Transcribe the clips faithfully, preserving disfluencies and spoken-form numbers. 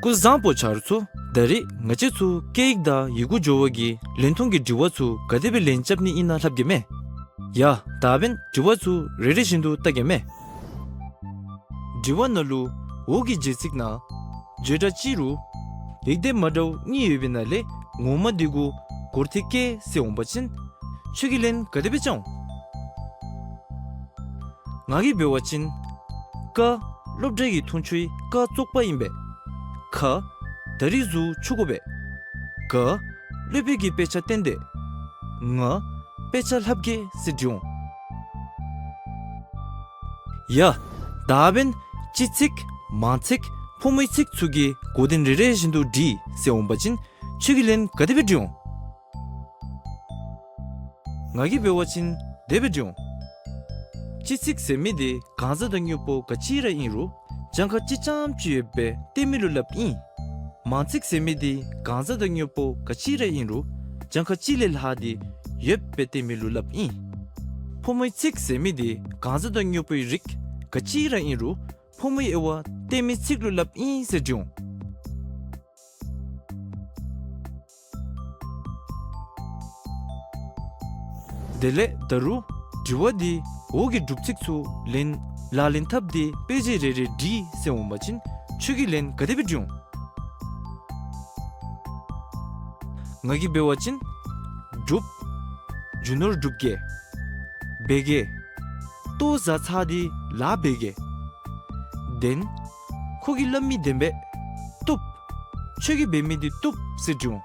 སྐུ་གཟུགས་བཟང་པོ་ཆ་རོགས་ཚུ། ད་རིས་ང་བཅས་ཚུ་སྐད་ཡིག་དང་ཡི་གུ་སྦྱོར་བ་གི་ལན་ཐུང་གི་དྲི་བ་ཚུ་ག་དེ་སྦེ་ལན་རྐྱབ་ནི་ཨིན་ན་ལྷབ་གེ་མས། ཡ་ད་འབདན་དྲི་བ་ཚུ་རེ་རེ་བཞིན་དུ་བལྟ་གེ་མས། དྲི་བ་ནང་ལུ་འོག་གི་རྗེས་ཚིག་ནང་བརྗོད་སྒྲ་གཅིག་རུ་ཡིག་སྡེབ་མ་འདྲཝ་གཉིས་ཡོད་པའི་ནང་ལས་ངོ་མ་འདི་གུ་གོར་ཐིག་བཀལ་ཟེར་འོང་པ་ཅིན་ཁྱོད་ཀྱིས་ལན་ག་དེ་སྦེ་རྐྱབ་འོང་། ང་གིས་འབད་བ་ཅིན་ཀ་སློབ་གྲྭ་གི་འཐུང་ཆུའི་ཀ་བཙོག་པ་ཨིན་པས། ཁ་ད་རིས་གཟུགས་ཆུ་དགོ་པས། ག་སློབ་དཔོན་གྱིས་དཔེ་ཆ་སྟོན་ཏེ། ང་དཔེ་ཆ་ལྷབ་གེ་ཟེར་འདྲི་འོང་། ཡ་ད་འབདན་སྤྱི་ཚིག་མང་ཚིག་ཕོ་མོའི་ཚིག་ཚུ་གི་གོ་དོན་རེ་རེ་བཞིན་དུ་དྲིས་ཟེར་འོང་པ་ཅིན་ཁྱོད་ཀྱིས་ལན་ག་དེ་སྦེ་འདྲི་འོང་། ང་གིས་འབད་བ་ཅིན་དེ་སྦེ་འདྲི་འོང་། སྤྱི་ཚིག་ཟེར་མི་འདི་གང་ཟག་དང་དངོས་པོ་ག་ཅི་ར་ཨིན་རུང་གྱངས་ཁ་གཅིག་རྐྱངམ་ཅིག་ཡོདཔ་སྦེ་སྟོན་མི་ལུ་སླབ་ཨིན། མང་ཚིག་ཟེར་མི་འདི་གང་ཟག་དང་དངོས་པོ་ག་ཅི་ར་ཨིན་རུང་གྱངས་ཁ་གཅིག་ལས་ལྷག་སྟེ་ཡོདཔ་སྦེ་སྟོན་མི་ལུ་སླབ་ཨིན། ཕོ་མོའི་ཚིག་ཟེར་མི་འདི་གང་ཟག་དང་དངོས་པོའི་རིགས་ག་ཅི་ར་ཨིན་རུང་ཕོ་མོའི་དབྱེ་བ་སྟོན་མི་ཚིག་ལུ་སླབ་ཨིན་ཟེར་འདྲི་འོང་། དེ་ལས་ད་རུང་དྲི་བ་འདི་འོག་གི་སྒྲུབ་ཚིག་ཚུ་ལེན་ལག་ལེན་འཐབ་སྟེ་དཔེ་ཆ་རེ་རེ་བྲིས་ཟེར་འོང་པ་ཅིན་ཁྱོད་ཀྱིས་ལན་ག་དེ་སྦེ་འབྲི་འོང་། ང་གིས་འབད་བ་ཅིན་སྒྲུབ། རྒྱུ་ནོར་སྒྲུབ་གེ། འབད་གེ། ལྟོ་བཟའ་ཚར་ཏེ་ལཱ་འབད་གེ། བདེན། ཁོ་གིས་སླབ་མི་བདེན་པས། བཏུབ། ཁྱོད་ཀྱིས་འབད་མི་འདི་བཏུབ་ཟེར་འདྲི་འོང་།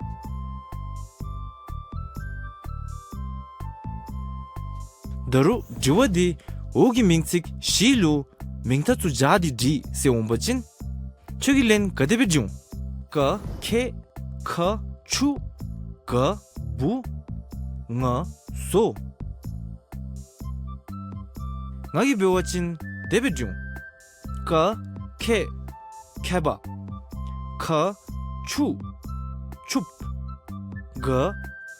ད་རུང་དྲི་བ་འདི་འོག་གི་མིང་ཚིག་བཞི་ལུ་མིང་མཐའ་ཚུ་སྦྱར་ཏེ་བྲིས་ཟེར་འོང་པ་ཅིན་ཁྱོད་ཀྱིས་ལན་ག་དེ་སྦེ་འབྲི་འོང་། ཀ་ཁལ། ཁ་ཆུ། ག་བུ། ང་བཟོ། ང་གིས་འབད་བ་ཅིན་དེ་སྦེ་འབྲི་འོང་། ཀ་ཁལ། ཁལ་པ། ཁ་ཆུ། ཆུབ། ག་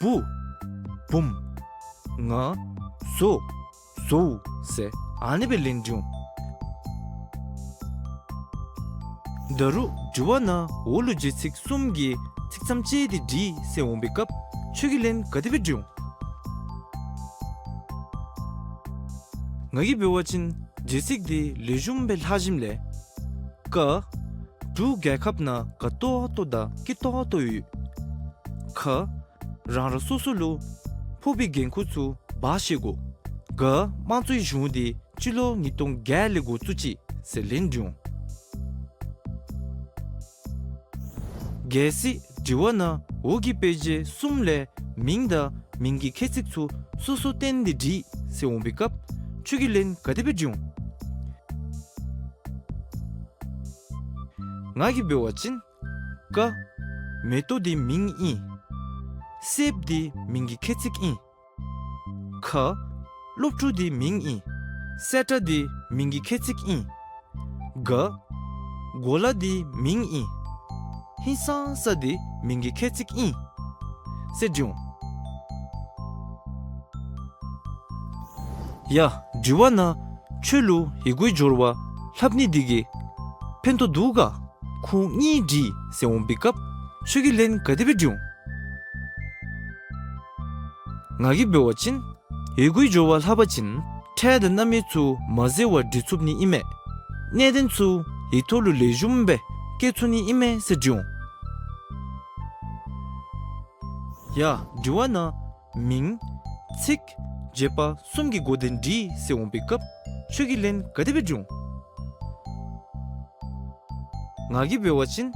བུ། བུམ། ང་བཟོ། བཟོཝ་ཟེར་ཨ་ནི་སྦེ་ལན་འབྲི་འོང་། ད་རུང་དྲི་བ་ནང་འོག་ལུ་རྗེས་ཚིག་གསུམ་གྱི་ཚིག་མཚམས་བཅད་དེ་བྲིས་ཟེར་འོང་པའི་སྐབས་ཁྱོད་ཀྱིས་ལན་ག་དེ་སྦེ་འབྲི་འོང་། ང་གིས་འབད་བ་ཅིན་རྗེས་ཚིག་འདི་ལེགས་ཤོམ་སྦེ་ལྷག་ཞིནམ་ལས། ཀ་འབྲུག་རྒྱལ་ཁབ་ནང་དགའ་ཏོག་ཏོ་དང་སྐྱིད་ཏོག་ཏོ་ཡོད། ཁ་རང་རང་སོ་སོ་ལུ་ཕོག་པའི་འགན་ཁུར་ཚུ་འབག་ཤེས་དགོ། ག་དམངས་གཙོའི་གཞུང་འདི་སྤྱི་ལོ་ཉིས་སྟོང་བརྒྱད་ལས་འགོ་བཙུགས་ཅི་ཟེར་ལན་འབྲི་འོང་། གལ་སྲིད་དྲི་བ་ནང་འོག་གི་དཔེ་ཆ་གསུམ་ལས་མིང་དང་མིང་གི་ཁྱད་ཚིག་ཚུ་སོ་སོ་བསྟན་ཏེ་བྲིས་ཟེར་འོང་པའི་སྐབས་ཁྱོད་ཀྱིས་ལན་ག་དེ་སྦེ་འབྲི་འོང་། ང་གིས་འབད་བ་ཅིན། ཀ་མེ་ཏོག་འདི་མིང་ཨིན། སེརཔོ་འདི་མིང་གི་ཁྱད་ཚིག་ཨིན། ཁ་སློབ་ཕྲུག་འདི་མིང་ཨིན། སེ་ཏྲ་འདི་མིང་གི་ཁྱད་ཚིག་ཨིན། ག་གོ་ལ་འདི་མིང་ཨིན། ཧིང་སངས་ས་འདི་མིང་གི་ཁྱད་ཚིག་ཨིན། ཟེར་འབྲི་འོང་། ཡ་དྲི་བ་ནང་ཁྱོད་ལུ་ཡི་གུའི་སྦྱོར་བ་ལྷབ་ནི་འདི་གིས་ཕན་ཐོགས་འདུག་ག། ཁུངས་གཉིས་བྲིས་ཟེར་འོང་པའི་སྐབས་ཁྱོད་ཀྱིས་ལན་ག་དེ་སྦེ་འབྲི་འོང་། ང་གིས་འབད་བ་ཅིན་ཡི་གུའི་སྦྱོར་བ་ལྷབ་པ་ཅིན་ཕྲད་དང་རྣམ་དབྱེ་ཚུ་མ་བརྗེ་བར་འབྲི་ཚུགས་ནི་ཨིན་མས། གནད་དོན་ཚུ་ཡིག་ཐོག་ལུ་ལེགས་ཤོམ་སྦེ་བཀོད་ཚུགས་ནི་ཨིན་མས་ཟེར་འབྲི་འོང་། ཡ་དྲི་བ་ནང་མིང་ཚིག་བརྗོད་པ་གསུམ་གྱི་གོ་དོན་བྲིས་ཟེར་འོང་པའི་སྐབས་ཁྱོད་ཀྱིས་ལན་ག་དེ་སྦེ་འབྲི་འོང་། ང་གིས་འབད་བ་ཅིན་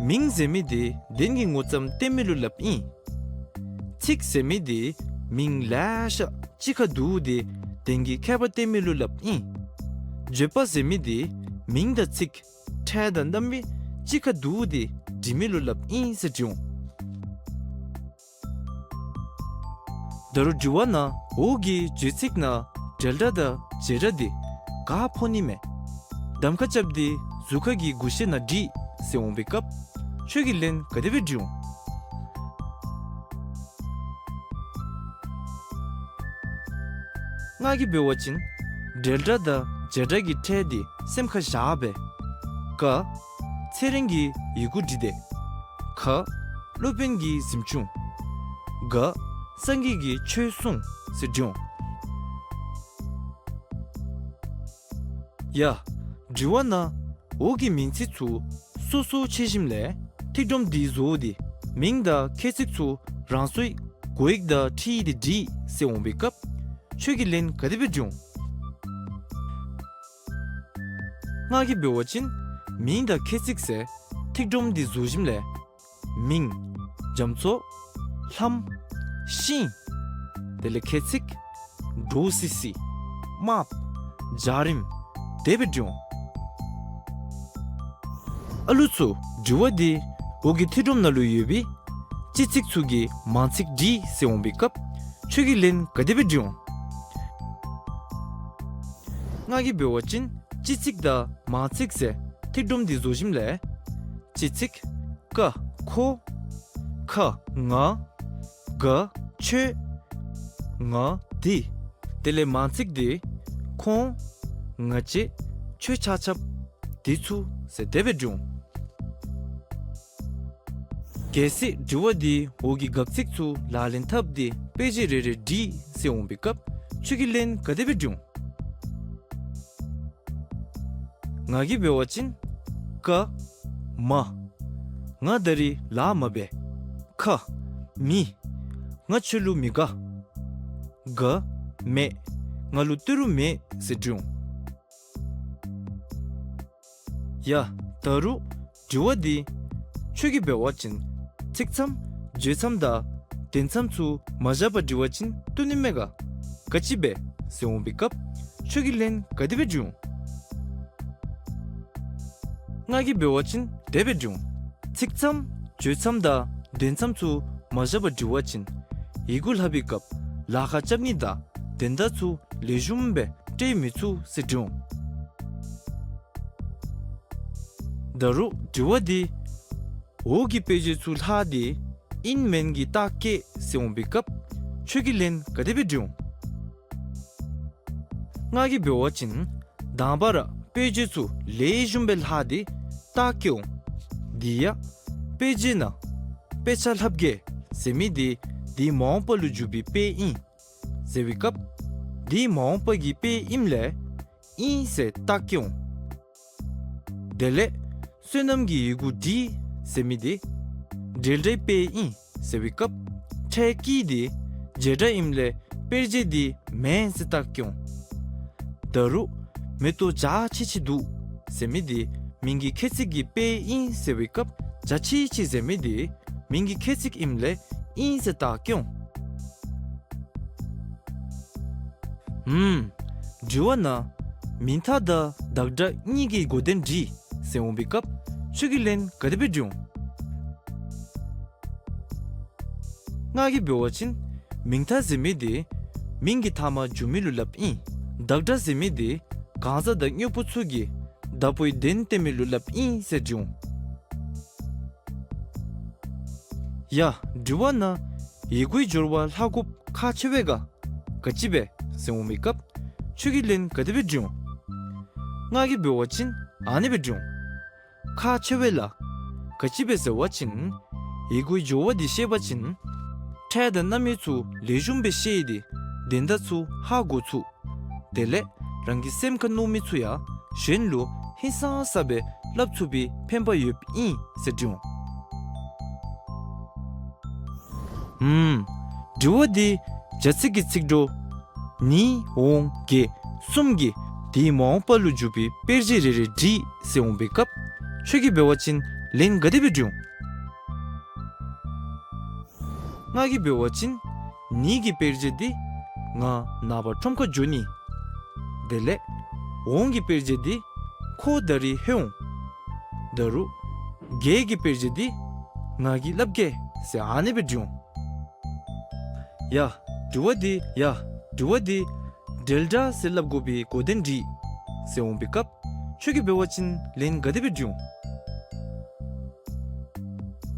མིང་ཟེར་མི་འདི་དོན་གྱི་ངོ་ཙམ་སྟོན་མི་ལུ་སླབ་ཨིན། ཚིག་ཟེར་མི་འདི་མིང་ལེ་ཤ་གཅིག་ཁར་བསྡུ་སྟེ་དོན་གྱི་ཁྱད་པར་སྟོན་མི་ལུ་སླབ་ཨིན། བརྗོད་པ་ཟེར་མི་འདི་མིང་དང་ཚིག་ཕྲད་དང་རྣམ་དབྱེ་གཅིག་ཁར་བསྡུ་སྟེ་འབྲི་མི་ལུ་སླབ་ཨིན་ཟེར་འབྲི་འོང་། ད་རུང་དྲི་བ་ནང་འོག་གི་རྗེས་ཚིག་ནང་འབྲེལ་སྒྲ་དང་བྱེད་སྒྲ་འདི་ག་ཕོག་ནི་མས། གདམ་ཁ་རྐྱབ་སྟེ་གཟུགས་ཁ་གི་གུ་ཤེས་ནང་བྲིས་ཟེར་འོང་པའི་སྐབས་ཁྱོད་ཀྱིས་ལན་ག་དེ་སྦེ་འབྲི་འོང་། ང་གིས་འབད་བ་ཅིན་འབྲེལ་སྒྲ་དང་བྱེད་སྒྲ་གི་ཕྲད་འདི་སེམས་ཁར་བཞག་སྦེ། ཀ་ ཚེ་རིང་གི་ཡི་གུ་བྲིས་ཏེ། ཁ། སློབ་དཔོན་གྱི་གཟིམ་ཆུང་། ག། སངས་རྒྱས་ཀྱི་ཆོས་གསུངས་ཟེར་བྲིས་འོང་། ཡ། དྲི་བ་ནང་འོག་གི་མིང་ཚིག་ཚུ་སོ་སོ་ཕྱེ་ཞིནམ་ལས་ཐིག་སྒྲོམ་འདི་བཟོ་སྟེ་མིང་དང་ཁྱད་ཚིག་ཚུ་རང་སོའི་གོ་ཡིག་དང་འཁྲིལ་ཏེ་བྲིས་ཟེར་འོང་པའི་སྐབས་ཁྱོད་ཀྱིས་ལན་ག་དེ་སྦེ་འབྲི་འོང་། ང་གིས་འབད་བ་ཅིན་མིང་དང་ཁྱད་ཚིག་ཟེར་ཐིག་སྒྲོམ་འདི་བཟོ་ཞིནམ་ལས་མིང་། རྒྱ་མཚོ། ལྷམ། ཤིང་། དེ་ལས་ཁྱད་ཚིག་འདྲོག་སི་སི། དམརཔོ། འཇའ་རིསམོ། དེ་སྦེ་འབྲི་འོང་། ཨ་ལུ་ཚུ་དྲི་བ་འདི་འོག་གི་ཐིག་སྒྲོམ་ནང་ལུ་ཡོད་པའི་སྤྱི་ཚིག་ཚུ་གི་མང་ཚིག་བྲིས་ཟེར་འོང་པའི་སྐབས་ཁྱོད་ཀྱིས་ལན་ག་དེ་སྦེ་འབྲི་འོང་། ང་གིས་འབད་བ་ཅིན་སྤྱི་ཚིག་དང་མང་ཚིག་ཟེར་ཐིག་སྒྲོམ་འདི་བཟོ་ཞིནམ་ལས་སྤྱི་ཚིག་ཀ་ཁོ། ཁ་ང་། ག་ཁྱོད། ང་འདི། དེ་ལས་མང་ཚིག་འདི་ཁོང་། ང་བཅས། ཁྱོད་ཆ་ཁྱབ། འདི་ཚུ་ཟེར་དེ་སྦེ་འབྲི་འོང་། གལ་སྲིད་དྲི་བ་འདི་འོག་གི་དགག་ཚིག་ཚུ་ལག་ལེན་འཐབ་སྟེ་དཔེ་ཆ་རེ་རེ་བྲིས་ཟེར་འོང་པའི་སྐབས་ཁྱོད་ཀྱིས་ལན་ག་དེ་སྦེ་འབྲི་འོང་། ང་གིས་འབད་བ་ཅིན་ཀ་མ། ང་ད་རིས་ལཱ་མ་འབད། ཁ་མི། ང་ཁྱོད་ལུ་མི་དགའ། ག་མེད། ང་ལུ་ཏི་རུ་མེད་ཟེར་འབྲི་འོང་། ཡ། ད་རུང་དྲི་བ་འདི་ཁྱོད་ཀྱིས་འབད་བ་ཅིན་ཚིག་མཚམས་བརྗོད་མཚམས་དང་འདོན་མཚམས་ཚུ་མ་བཞག་པར་འབྲི་བ་ཅིན་བཏུབ་ནི་མས་ག། ག་ཅི་འབད་ཟེར་འོང་པའི་སྐབས་ཁྱོད་ཀྱིས་ལན་ག་དེ་སྦེ་འབྲི་འོང་། ང་གིས་འབད་བ་ཅིན་དེ་སྦེ་འབྲི་འོང་། ཚིག་མཚམས་བརྗོད་མཚམས་དང་འདོན་མཚམས་ཚུ་མ་བཞག་པར་འབྲི་བ་ཅིན་ཡི་གུ་ལྷག་པའི་སྐབས་ལཱ་ཁག་རྐྱབ་ནི་དང་དོན་དག་ཚུ་ལེགས་ཤོམ་སྦེ་སྤྲོད་མི་ཚུགས་ཟེར་འབྲི་འོང་། ད་རུང་དྲི་བ་འདི་འོག་གི་དཔེ་བརྗོད་ཚུ་ལྷག་སྟེ་ཨིན་མེན་གྱི་རྟགས་བཀོད་ཟེར་འོང་པའི་སྐབས་ཁྱོད་ཀྱིས་ལན་ག་དེ་སྦེ་འབྲི་འོང་། ང་གིས་འབད་བ་ཅིན་དང་པ་ར་དཔེ་བརྗོད་ཚུ་ལེགས་ཤོམ་སྦེ་ལྷག་སྟེ་རྟགས་བཀོད་འོང་། དེ་ཡང་དཔེ་བརྗོད་ནང་དཔེ་ཆ་ལྷབ་གེ་ཟེར་མི་འདི་འདི་མ་འོངས་པ་ལུ་འཇུག་པའི་དཔེ་ཨིན་ཟེར་བའི་སྐབས་འདི་མ་འོངས་པ་གི་དཔེ་ཨིནམ་ལས་ཨིན་ཟེར་རྟགས་བཀོད་འོང་། དེ་ལས་བསོད་ནམས་ཀྱི་ཡི་གུ་འདི་ཟེར་མི་འདི་འབྲེལ་སྒྲའི་དཔེ་ཨིན་ཟེར་བའི་སྐབས་ཕྲད་ཀྱི་འདི་བྱེད་སྒྲ་ཨིནམ་ལས་དཔེ་བརྗོད་འདི་མེན་ཟེར་རྟགས་བཀོད་འོང་། ད་རུང་མེ་ཏོག་འཇའ་ཆི་ཆི་འདུག་ཟེར་མི་འདི་མིང་གི་ཁྱད་ཚིག་གི་དཔེ་ཨིན་ཟེར་བའི་སྐབས་འཇའ་ཆི་ཆི་ཟེར་མི་འདི་མིང་གི་ཁྱད་ཚིག་ཨིནམ་ལས་ཨིན་ཟེར་རྟགས་བཀོད་འོང་། ཨུམ། དྲི་བ་ནང་མིང་མཐའ་དང་བདག་སྒྲ་གཉིས་ཀྱི་གོ་དོན་འདྲི་ཟེར་འོང་པའི་སྐབས་ཁྱོད་ཀྱིས་ལན་ག་དེ་སྦེ་འབྲི་འོང་། ང་གིས་འབད་བ་ཅིན་མིང་མཐའ་ཟེར་མི་འདི་མིང་གི་མཐའ་མ་འཇུག་མི་ལུ་སླབ་ཨིན། བདག་སྒྲ་ཟེར་མི་འདི་གང་ཟག་དང་དངོས་པོ་ཚུ་གི་བདག་པོའི་དོན་སྟོན་མི་ལུ་སླབ་ཨིན་ཟེར་འབྲི་འོང་། ཡ། དྲི་བ་ནང་ཡི་གུའི་སྦྱོར་བ་ལྷག་དགོཔ་ཁག་ཆེ་བས་ག། ག་ཅི་འབད་ཟེར་འོང་པའི་སྐབས་ཁྱོད་ཀྱིས་ལན་ག་དེ་སྦེ་འབྲི་འོང་། ང་གིས་འབད་བ་ཅིན་ཨ་ནི་སྦེ་འབྲི་འོང་། ཁག་ཆེ་བས་ལགས། ག་ཅི་འབད་ཟེར་བ་ཅིན་ཡི་གུའི་སྦྱོར་བ་འདི་ཤེས་པ་ཅིན་ཕྲད་དང་རྣམ་དབྱེ་ཚུ་ལེགས་ཤོམ་སྦེ་ཤེས་ཏེ་དོན་དག་ཚུ་ཧ་གོ་ཚུགས། དེ་ལས་རང་གི་སེམས་ཁར་མནོ་མི་ཚུ་ཡང་གཞན་ལུ་ཧིང་སངས་ས་སྦེ་སླབ་ཚུགས་པའི་ཕན་པ་ཡོདཔ་ཨིན་ཟེར་འབྲི་འོང་། ཨུམ། དྲི་བ་འདི་བྱ་ཚིག་གི་ཚིག་གྲོགས་ནི་འོང་གེ་གསུམ་གྱི་འདི་མ་འོངས་པ་ལུ་འཇུག་པའི་དཔེར་བརྗོད་རེ་རེ་བྲིས་ཟེར་འོང་པའི་སྐབས་ཁྱོད་ཀྱིས་འབད་བ་ཅིན་ལན་ག་དེ་སྦེ་འབྲི་འོང་། ང་གིས་འབད་བ་ཅིན་ནི་གི་དཔེར་བརྗོད་འདི་ང་ནངས་པ་ཁྲོམ་ཁར་འགྱོ་ནི། དེ་ལས་འོང་གི་དཔེར་བརྗོད་འདི་ཁོ་ད་རིས་ལྷོད་འོང་། ད་རུང་གེ་གི་དཔེར་བརྗོད་འདི་ང་གིས་སླབ་གེ་ཟེར་ཨ་ནི་སྦེ་འབྲི་འོང་། ཡ། དྲི་བ་འདི་ཡ། དྲི་བ་འདི་འབྲེལ་སྒྲ་ཟེར་སླབ་དགོ་པའི་གོ་དོན་འདྲི་ཟེར་འོང་པའི་སྐབས་ཁྱོད་ཀྱིས་འབད་བ་ཅིན་ལན་ག་དེ་སྦེ་འབྲི་འོང་།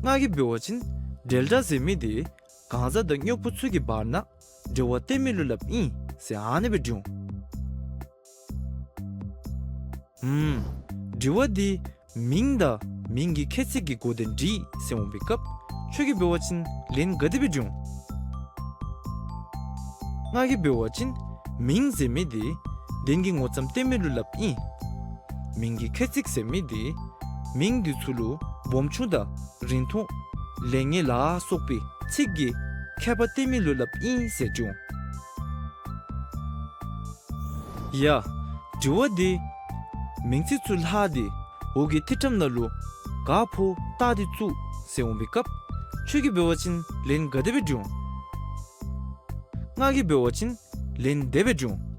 ང་གིས་འབད་བ་ཅིན་འབྲེལ་སྒྲ་ཟེར་མི་འདི་གང་ཟག་དང་དངོས་པོ་ཚུ་གི་བར་ན་འབྲེལ་བ་སྟོན་མི་ལུ་སླབ་ཨིན་ཟེར་ཨ་ནི་སྦེ་འབྲི་འོང་། ཨུམ། དྲི་བ་འདི་མིང་དང་ མིང་གི་ཁྱད་ཚིག་གི་གོ་དོན་བྲིས་ཟེར་འོང་པའི་སྐབས་ཁྱོད་ཀྱིས་འབད་བ་ཅིན་ལན་ག་དེ་སྦེ་འབྲི་འོང་། ང་གིས་འབད་བ་ཅིན་མིང་ཟེར་མི་འདི་དོན་གྱི་ངོ་ཙམ་སྟོན་མི་ལུ་སླབ་ཨིན། མིང་གི་ཁྱད་ཚིག་ཟེར་མི་འདི་མིང་འདི་ཚུ་ལུ་སྦོམ་ཆུང་དང་རིང་ཐུང་ལེགས་ཉེས་ལ་སོགས་པའི་ཚིག་གི་ཁྱད་པར་སྟོན་མི་ལུ་སླབ་ཨིན་ཟེར་འབྲི་འོང་། ཡ། དྲི་བ་འདི་མིང་ཚིག་ཚུ་ལྷག་སྟེ་འོག་གི་ཐིག་ཁྲམ་ནང་ལུ་ག་ཕོག་བཏགས་ཏེ་བཙུགས་ཟེར་འོང་པའི་སྐབས་ཁྱོད་ཀྱིས་འབད་བ་ཅིན་ལན་ག་དེ་སྦེ་འབྲི་འོང་། ང་གིས་འབད་བ་ཅིན་ལན་དེ་སྦེ་འབྲི་འོང་།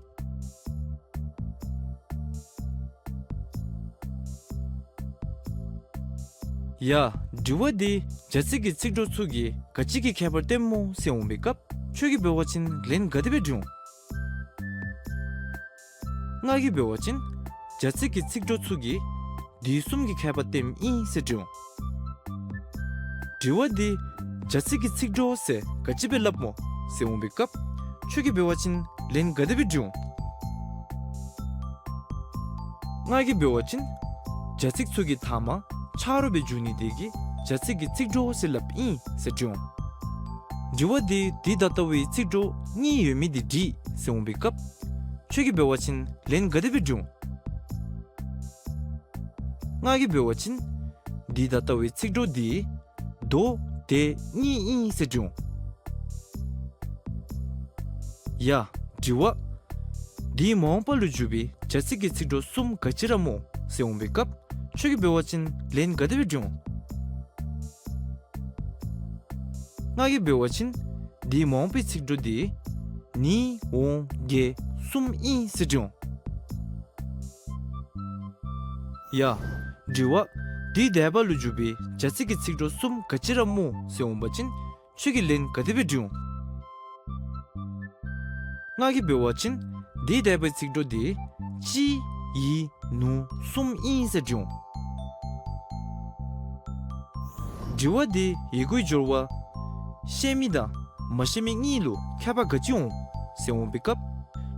ཡ། དྲི་བ་འདི་བྱ་ཚིག་གི་ཚིག་གྲོགས་ཚུ་གིས་ག་ཅི་གི་ཁྱད་པར་སྟོནམ་སྨོ་ཟེར་འོང་པའི་སྐབས་ཁྱོད་ཀྱིས་འབད་བ་ཅིན་ལན་ག་དེ་སྦེ་འབྲི་འོང་། ང་གིས་འབད་བ་ཅིན་བྱ་ཚིག་གི་ཚིག་གྲོགས་ཚུ་གིས་འདི་གསུམ་གྱི་ཁྱད་པར་སྟོནམ་ཨིན་ཟེར་འབྲི་འོང་། དྲི་བ་འདི་བྱ་ཚིག་གི་ཚིག་གྲོགས་ཟེར་ག་ཅི་སྦེ་སླབ་སྨོ་ཟེར་འོང་པའི་སྐབས་ཁྱོད་ཀྱིས་འབད་བ་ཅིན་ལན་ག་དེ་སྦེ་འབྲི་འོང་། ང་གིས་འབད་བ་ཅིན་བྱ་ཚིག་ཚུ་གི་མཐའ་མ་ཆ་རོགས་སྦེ་འཇུག་ནི་དེ་གིས་བྱ་ཚིག་གི་ཚིག་གྲོགས་ཟེར་སླབ་ཨིན་ཟེར་འབྲི་འོང་། དྲི་བ་འདི་འདི་ད་ལྟ་བུའི་ཚིག་གྲོགས་གཉིས་ཡོད་མི་འདི་བྲིས་ཟེར་འོང་པའི་སྐབས་ཁྱོད་ཀྱིས་འབད་བ་ཅིན་ལན་ག་དེ་སྦེ་འབྲི་འོང་། ང་གིས་འབད་བ་ཅིན་འདི་ད་ལྟ་བུའི་ཚིག་གྲོགས་འདི་མདོ་སྡེ་གཉིས་ཨིན་ཟེར་འབྲི་འོང་། ཡ། དྲི་བ། འདི་མ་འོངས་པ་ལུ་འཇུག་པའི་བྱ་ཚིག་གི་ཚིག་གྲོགས་གསུམ་ག་ཅི་ར་སྨོ་ཟེར་འོང་པའི་སྐབས་ཁྱོད་ཀྱིས་འབད་བ་ཅིན་ལན་ག་དེ་སྦེ་འབྲི་འོང་། ང་གིས་འབད་བ་ཅིན་འདི་མ་འོངས་པའི་ཚིག་གྲོགས་འདི་ནི་འོང་གེ་གསུམ་ཨིན་ཟེར་འབྲི་འོང་། ཡ། དྲི་བ། འདི་འདས་པ་ལུ་འཇུག་པའི་བྱ་ཚིག་གི་ཚིག་གྲོགས་གསུམ་ག་ཅི་ར་སྨོ་ཟེར་འོང་པ་ཅིན་ཁྱོད་ཀྱིས་ལན་ག་དེ་སྦེ་འབྲི་འོང་། ང་གིས་འབད་བ་ཅིན་འདི་འདས་པའི་ཚིག་གྲོགས་འདི་ཅི་ཡི་ནུ་གསུམ་ཨིན་ཟེར་འབྲི་འོང་། དྲི་བ་འདི་ཡི་གུའི་སྦྱོར་བ་ཤེས་མི་དང་མ་ཤེས་མི་གཉིས་ལུ་ཁྱད་པར་ག་ཅི་འོང་ཟེར་འོང་པའི་སྐབས་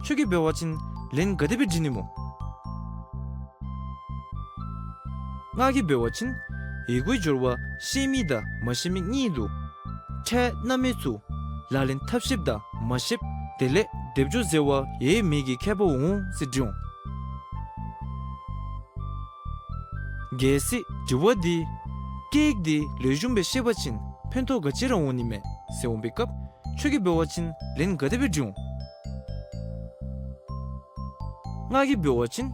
ཁྱོད་ཀྱིས་འབད་བ་ཅིན་ལན་ག་དེ་སྦེ་འབྲི་ནི་སྨོ། ང་གིས་འབད་བ་ཅིན་ཡི་གུའི་སྦྱོར་བ་ཤེས་མི་དང་མ་ཤེས་མི་གཉིས་ལུ་ཕྲད་རྣམ་དབྱེ་ཚུ་ལག་ལེན་འཐབ་ཤེསཔ་དང་མ་ཤེསཔ་དེ་ལས་སྡེབ་སྦྱོར་ཟེར་བ་ཡོད་མེད་ཀྱི་ཁྱད་པར་འོང་ཟེར་འབྲི་འོང་། གལ་སྲིད་དྲི་བ་འདི་སྐད་ཡིག་འདི་ལེགས་ཤོམ་སྦེ་ཤེས་པ་ཅིན་ཕན་ཐོགས་ག་ཅི་ར་འོང་ནི་མས་ཟེར་འོང་པའི་སྐབས་ཁྱོད་ཀྱིས་འབད་བ་ཅིན་ལན་ག་དེ་སྦེ་འབྲི་འོང་། ང་གིས་འབད་བ་ཅིན་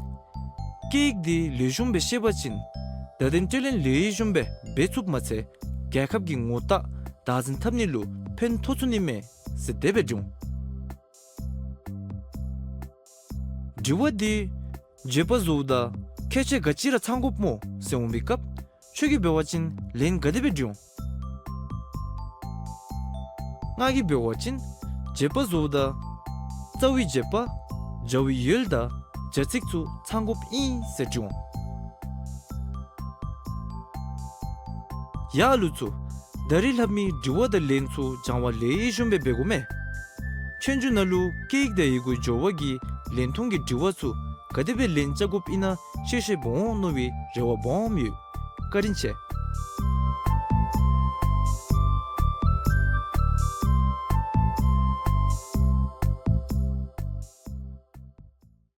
སྐད་ཡིག་འདི་ལེགས་ཤོམ་སྦེ་ཤེས་པ་ཅིན་བརྡ་དོན་སྤྲོད་ལེན་ལེགས་ཤོམ་སྦེ་འབད་ཚུགསཔ་མ་ཚད་རྒྱལ་ཁབ་ཀྱི་ངོ་རྟགས་བདག་འཛིན་འཐབ་ནི་ལུ་ཕན་ཐོགས་ཚུགས་ནི་མས་ཟེར་དེ་སྦེ་འབྲི་འོང་། དྲི་བ་འདི་བརྗོད་པ་བཟོཝ་ད་ཁྱད་ཆོས་ག་ཅི་ར་ཚང་དགོཔ་སྨོ་ཟེར་འོང་པའི་སྐབས་ཁྱོད་ཀྱིས་འབད་བ་ཅིན་ལན་ག་དེ་སྦེ་འབྲི་འོང་། ང་གིས་འབད་བ་ཅིན་བརྗོད་པ་བཟོཝ་ད་རྩ་བའི་བརྗོད་པ་བྱ་བའི་ཡུལ་དང་བྱ་ཚིག་ཚུ་ཚང་དགོཔ་ཨིན་ཟེར་འབྲི་འོང་། ཡ་ཨ་ལུ་ཚུ། ད་རིས་སླབ་མི་དྲི་བ་དང་ལན་ཚུ་སྦྱང་བ་ལེགས་ཤོམ་སྦེ་འབད་དགོ་མས། ཆོས་རྒྱུགས་ནང་ལུ་སྐད་ཡིག་དང་ཡི་གུའི་སྦྱོར་བ་གི་ལན་མཐུན་གྱི་དྲི་བ་ཚུ་ག་དེ་སྦེ་ལན་རྐྱབ་དགོཔ་ཨིན་ན་ཤེས་ཤེསཔ་འོང་མནོ་བའི་རེ་བ་སྦོམ་ཡོད། བཀའ་དྲིན་ཆེ།